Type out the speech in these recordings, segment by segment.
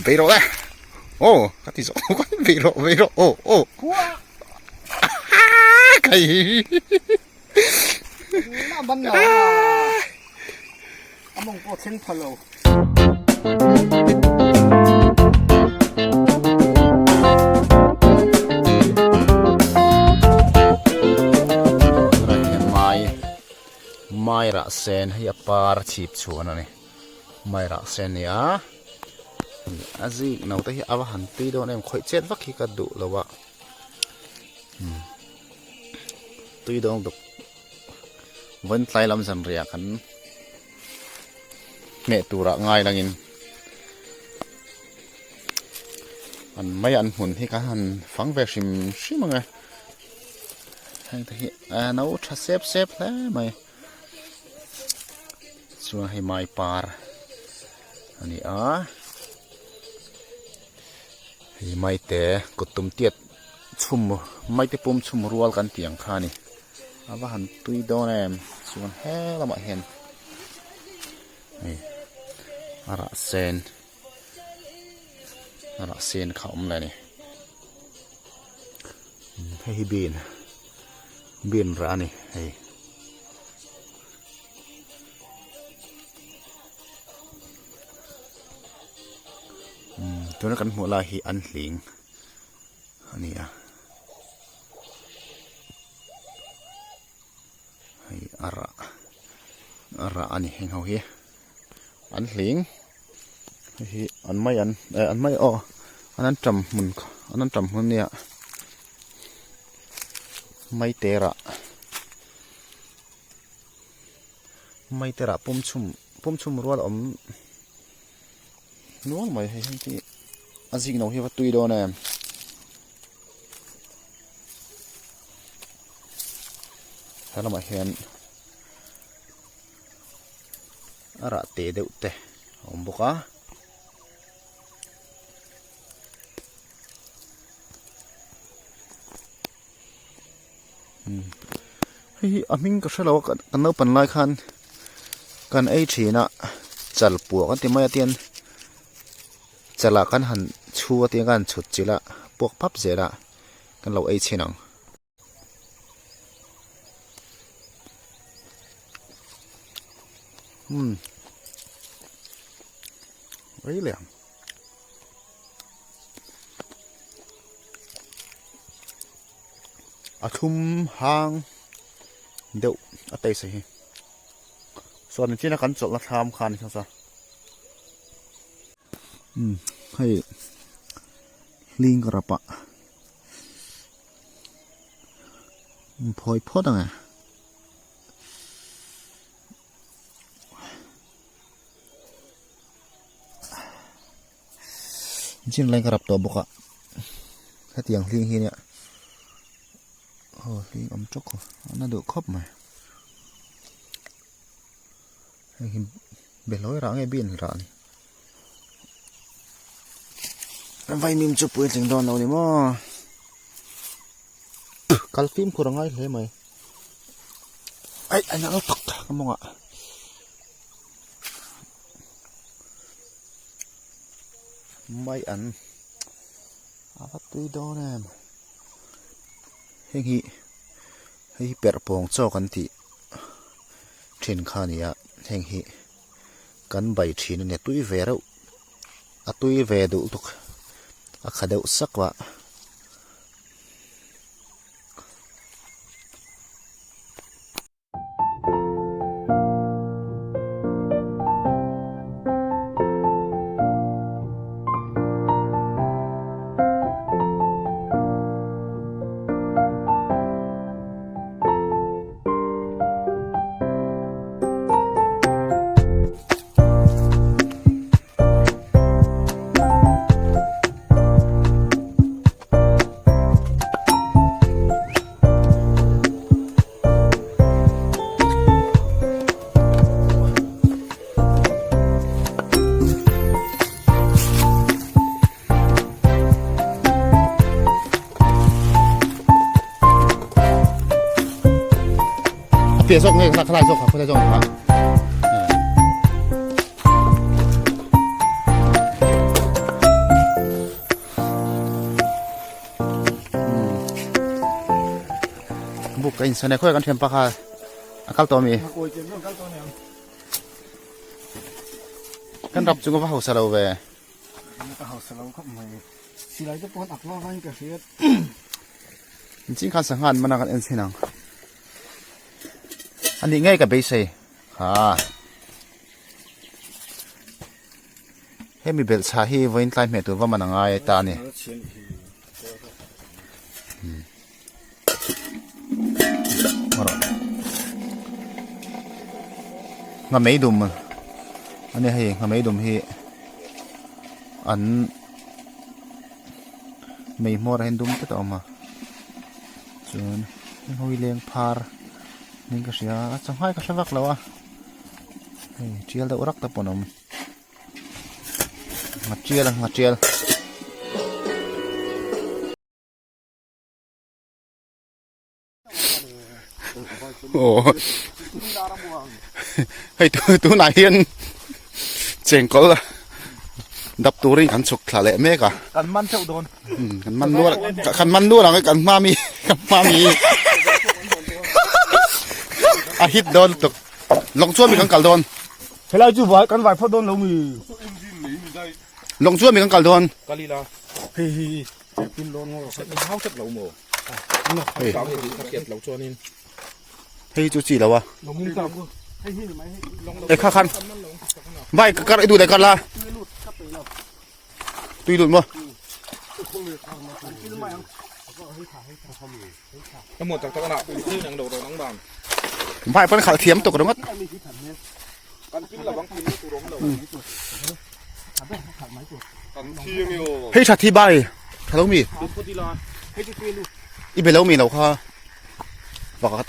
Bei rawh le. Aw ka ti zawh khan bei rawh bei rawh aw aw. Kai. Na ban lo. A mawng pawh thleng pha lo. Mai mai rah sen hei a par chhip chhuan a ni mai rah sen a ni a a zik no te hi a va han tui dawn em khawih chet vak hi ka duh lo a tui dawn duk vawiin tlai lam zanriah kan hneh turah ngai langin an mai an hmun hi ka han fang ve hrim hrim ang e heng te hi a no tha sep sep hle mai chuan hei mai par a ni a hei mai te kut tum tiat chhum mai te pum chhum rual kan tih ang kha a ni. A va han tui dawn em chuan he lamah hian hei a rah sen a rah sen kha a awm leh a ni hei hi bean bean rah a ni hei. Tuna kan hmuh lai hi an hling. a ni a hei a rah a rah a ni heng ho hi an hling hei hi an mai an eh an mai aw an an tam hmun an an tam hmun nia mai te rah mai te rah pum chhum pum chhum rual a awm. Nual mai hei heng hi a zik no hi a va tui dawn em. He lamah hian a rah te deuh te a awm bawk a. Hei hi a hming ka hrelo a kan naupang lai khan kan ei thin a chal puak an ti mai a tian chal ah kan han chhu a tiang kan han chhut chilh a puak pap zel a kan lo ei chhin ang. Umm rei leh ang. A thlum hang deuh a taste hi chuan nichina kan chawlhna thlam kha a ni sawt a umm hei hling ka rap a phawi phawt ang e. Chin lai ka rap tawh bawk a hetiang hling hi nia aw hling awm tawk a na duh khawp mai hei hi behlawi rah nge bean rah a ni vaimim chu puitling dawn lo ni maw kal fimkhur a ngai hle mai aih a nal tak ka mawngah. Mai an a va tui dawn em heng hi hei hi perh pawng chaw kan tih thin kha a ni a heng hi kan bai thin a ni a tui ve reuh a tui ve duh lutuk a kha deuh sak a. Piah zawk nge khalai zawk kha khawlai zawk kha. ka insawn e khawi kan thianpa kha a kal tawh ami kan rap chu ka va hausa lo ve ka hausa lo khawp mai silai te pawh ak lo vain ka hriat ching khan sangha an mana kan en chhin ang ani ngei ka beisei ha hemi belhchhah hi vawiin tlai hmeh tur va man a ngai ta a ni. Nghamei dum a nia hei nghamei dum hi an mei hmawr ah hian dum tlat a awm a chuan heng leng phar niin ka hria a changhai ka hre vak lo a hei tial deuh rak te pawh an awm. Ngha tial a ngha tial. Aw hei tunah hian chengkawl dap turin kan chhuk thla leh mek a. Kan man theuh dawn. Kan man nual kan man nual ang kan hma mi kan hma mi a hit dawn lutuk lawng chuan mi kan kal dawn. Helai chu vai kan vai phawt dawn lo mi. Lawng chuan mi kan kal dawn. Kalila. Hei hi pin dawn ngo. In hau tlat lo maw? Hei. Ka hriat lo chuanin. Hei chu chi lo a. Lawng in ta ku. Hei hi ni mai hei. E kha khan. Vai ka kar i du le kar la. Tui lut maw? Vai pawn khalh thiam tuk ringawt. Hei tha thi bai tha lo mi i be lo mi lo kha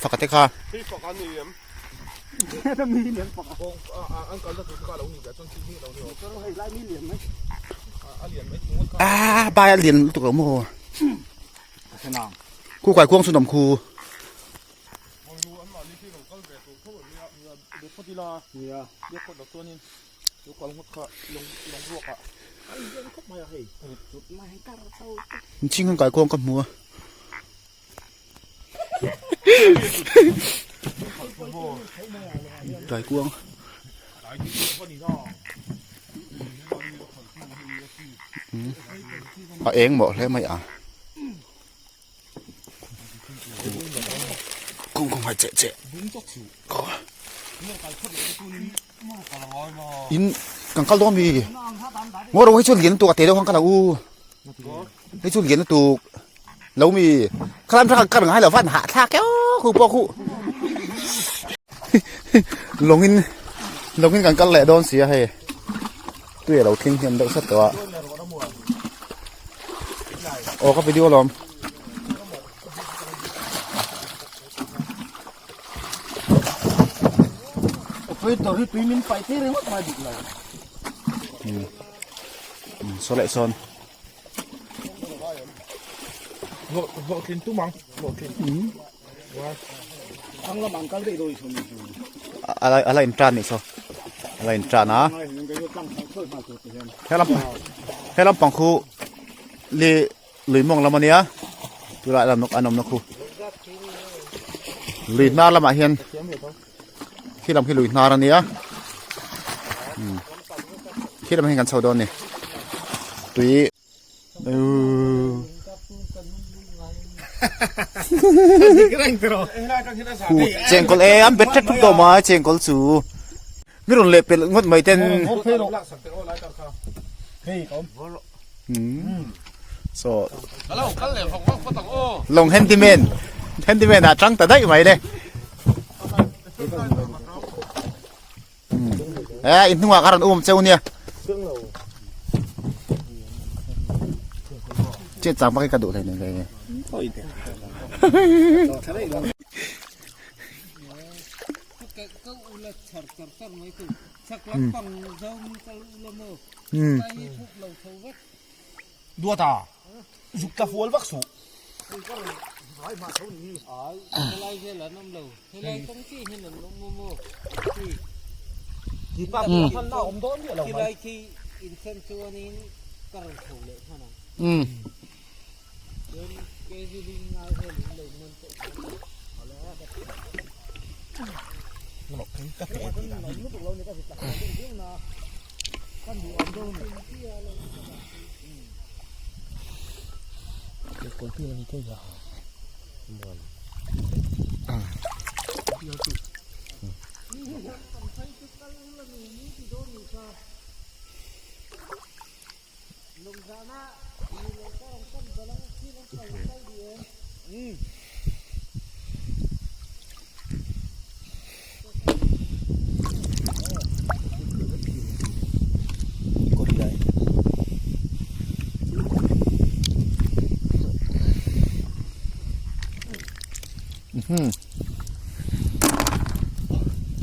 faka te kha. A bai a lian lutuk lo maw khu kai kuang chu nawm khu. Ching han kai kuang ka hmu a. Kai kuang. A eng mawh hle mai a. Kung kung hai che che. In kan kal dawn mi. Ngaw ro hei chu lian lutuk a te deuh khan ka lo u. Hei chu lian lutuk lo mi. Khalam tha kan ngai lo van hah thlak keuh khu pawh khu. Lawngin lawngin kan kal leh dawn si a hei. Tui a lo thleng hnem deuh sat tawh a. Aw ka video alawm. Operator hi tui min pai tir ringawt mai dik lo. Saw leh sawn. Hlawhtlin tum ang. Hlawhtlin. Thang lam ang kal daih dawn sawn. A la in tan nih saw. A la in tan a. He lam he lam pang khu li lui mawng lam a nia tunah lam an awm na khu lui hnar lamah hian khi lam khi lui hnar a nia khi lam hi kan chho dawn a ni tui chengkawl e an bet thet thut tawh mai chengkawl chu mi rawn leh pelh ngawt mai ten So Long handyman handyman ah tang ta daih mai le e in hnungah kha rawn um cheu nia chet chang bak hi ka duh thei nei Duata zuk tla fual vak suh.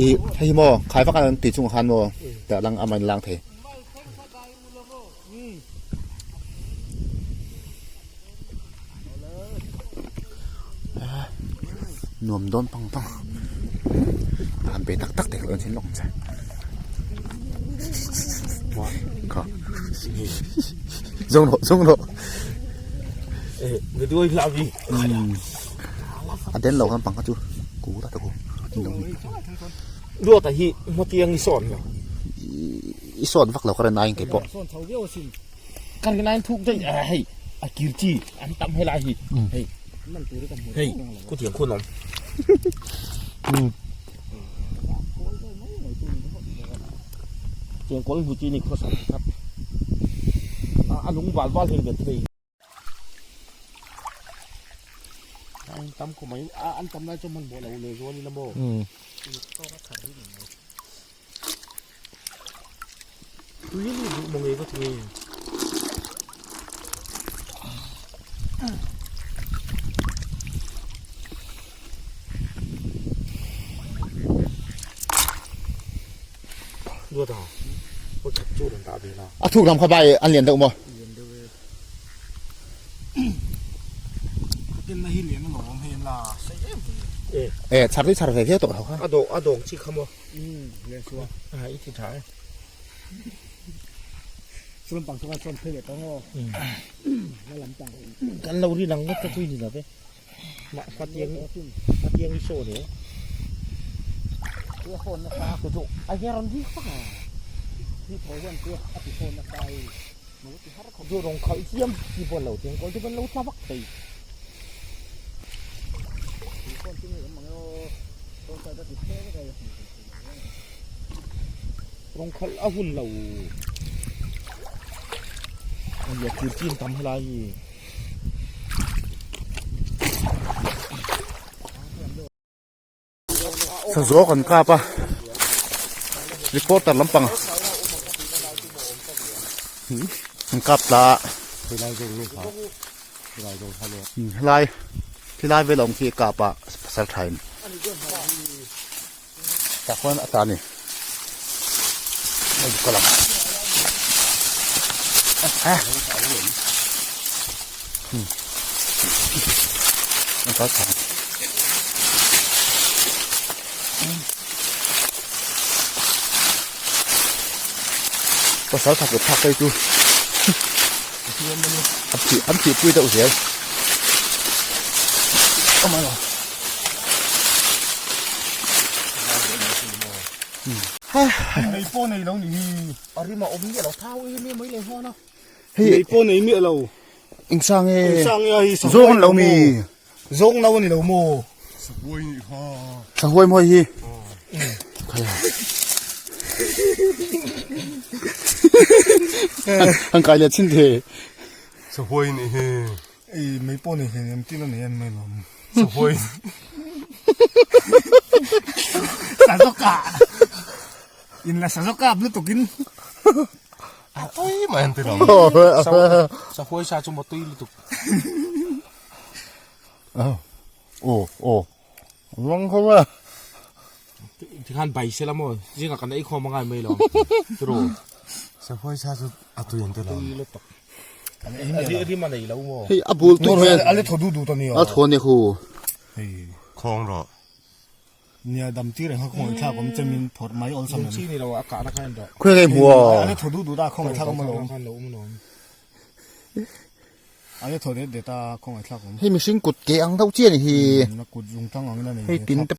I hei maw khai vak an tih chungah khan maw tah lang a man lang thei. Nuam dawn pang pang han pe tak tak te kha chin lawk che kha zong rawh zong rawh a den lo khan pang kha chu ku ta te ku Luata hi hmatiang i sawn lo. I sawn vak lo ka rin aiin kei pawh. Ka rin aiin thuk daih a hei a kir chi an tam helai hi hei hei ku thiam khun awm. Chengkawl hmu chi ni khawsak khat a lung val val hei ve thei. An tam khawp mai a an tam lai chuan hmanhmawh lo leh zual ila maw. Tui hi duh maw ngei va ti nge. Duat a, pakhat chu rawn dah ve la. A thuk lam kha bai an lian deuh maw? E chhar chu chhar ve viau tawh lo kha. A dawng a dawng chi kha maw? A i ti tha e. Kan lo ri lang ngawt ka tui ni lo ve. Mah hmatiang hmatiang i sawn e. A hian rawn ri vak a. Chu rawng khalh chiam chi pawh an lo teng kawl chu kan lo tla vak thei. Rawng khalh a hun lo. Nia thir chin tam helai hi. Sazaw kan kap a reporter lampang an kap tla a helai helai vel awm khi a kap a pasal tha in tah khuan a ta a ni hei ka lang a kal thla pasal tha kut thlak phei chu an thih pui deuh zel Nei pawh nei lo nih hi. A rim a awm miah lo thau em em mai leh nghal a. Nei pawh nei miah lo. Eng sang e. Eng sang e a hi. Zawng an lo mi. Zawng no a ni lo maw. Sahuai nih kha. Sahuai mawi hi. An kai leh chin the. Sahuai nih hi. Ei mai pawh nei hleinem em tin a nei em mai lawm. Sahuai. Sazoka. In la sazoka lutuk in. A tui mai an ti lawm. Sahuai sa chu maw tui lutuk. Aw aw vang khawp a. Tikhan bai sela maw zingah kan ei khawm angai mai lo tiraw. Sahuai sa chu a tui an ti lo. Tui lutuk. Rim a nei lo maw. Hei a bul tui hmel. A le thaw duh duh ta nia. A thaw nia khu. Hei khawng rawh. Nia dam tir reng kha khawngaih thlak awm che min phawrh mai awlsam em. Chi ni lo a kahna kha en rawh. Khawi nge hmu aw. A le thaw duh duh ta khawngaih thlak awm alawm. Khan lo awm alawm. A le thaw det det a khawngaih thlak awm. Hei mihring kut ke ang deuh chiah a ni hi. A kut zung tang angin a nei. Hei tin te.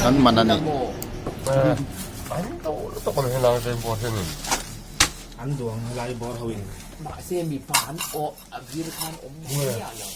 Kan man a ni. An duang helai bawr ho in. Mahse mipa an awh a vir khan awm miah lo.